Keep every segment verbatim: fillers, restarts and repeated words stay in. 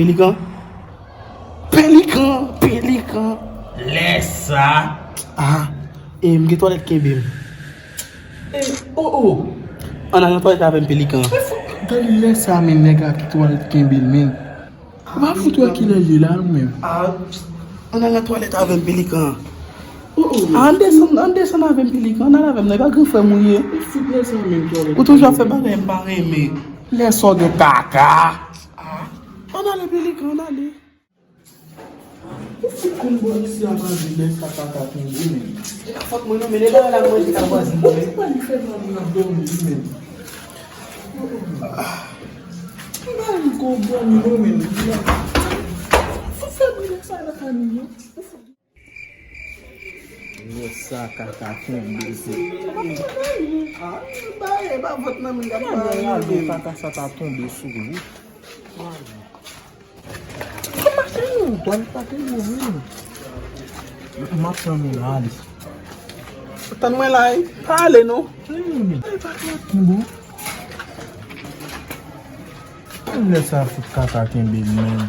Pelikan? Pelikan! Pelikan! Lè sa. Ah, e m gen twalèt kenbe m. E, oh, oh. Ann al nan twalèt avè m, Pelikan. Gade lè sa, men nèg la ki twalèt kenbe l, men. Ou pa fout wè kilè l ye la, ou menm? Ah, ann al nan twalèt avè m, Pelikan. Oh, oh. Ah, ann desann, ann desann avè m, Pelikan. Ann al avè m, non, e pa gran frè m ou ye. Ou fout lè sa, men twalèt. Ou toujou ap fè bagay m pa renmen. Lè sa w gen kaka. Ah, ann ale, Pelikan, ann ale. Ou fout konn bò isi a manje lè sa kaka tonbe, men. E pa fòt mwen non, men e bagay la manje ka vwazin mwen. Ou pa li fè nan moun ap dòmi, men. M pa li ko dòmi non, men. Fout fè brilè sa nan fanmi yo. Lè sa kaka tonbe sou. Ah, ba e ba vòt nan men gade. Kaka sa ta tonbe sou ou. Kòman se yon dwal pa te ouvri? M ap tann ou la, ale. Tann mwen la, wi. Pa ale, non. Wi, men. E pa twò bon. Lè sa fout kaka kenbe l menm.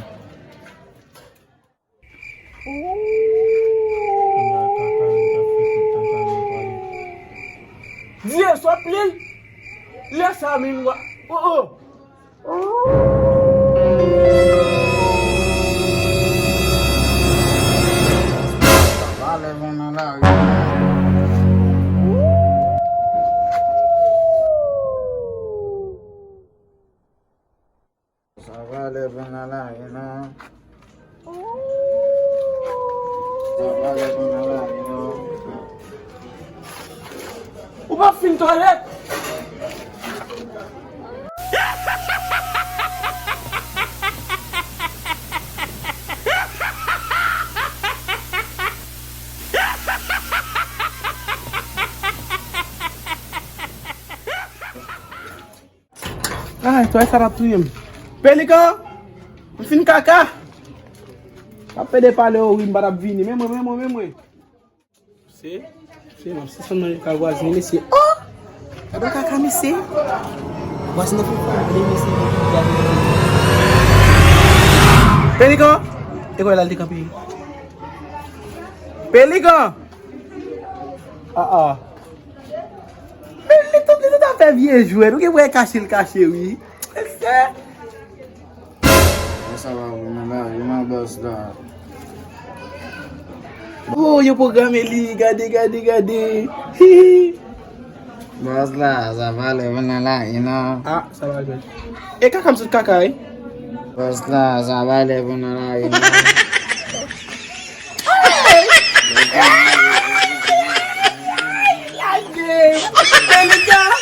Dye, sòt li. Lè sa, men, wa. Oh, oh. Sa va lè van nan lari. Sa va lè van nan lari, non. Sa va lè van nan lari, non. Ou pa fin twalèt? Ay, twalèt sa t ap touye m. Pelikan! M fin kaka! M ap pede pale, o wi, m pa t ap vini. Men mwen, men mwen, men mwen. Se, se, m ap sispann manje kaka vwazin, mesye. Oh! Gade kaka, mesye. Vwazin nan fin fè vle, mesye. Pelikan! E kòman l al te kanpe? Pelikan! Ah, ah. Men li tout, li tout ap fè vye jwèt. Ou gen pou wè kache l kache, wi. Mesye. Sa va vre, men la, yo nan bòs la. Oh, yo pwograme li. Gade, gade, gade. Hi, hi. Bòs la, sa va lè vin nan lari, non. Ah, sa va bèl. E kaka m sot kaka, wi. Bòs la, sa va lè vin nan lari, non. Lage! Pelikan!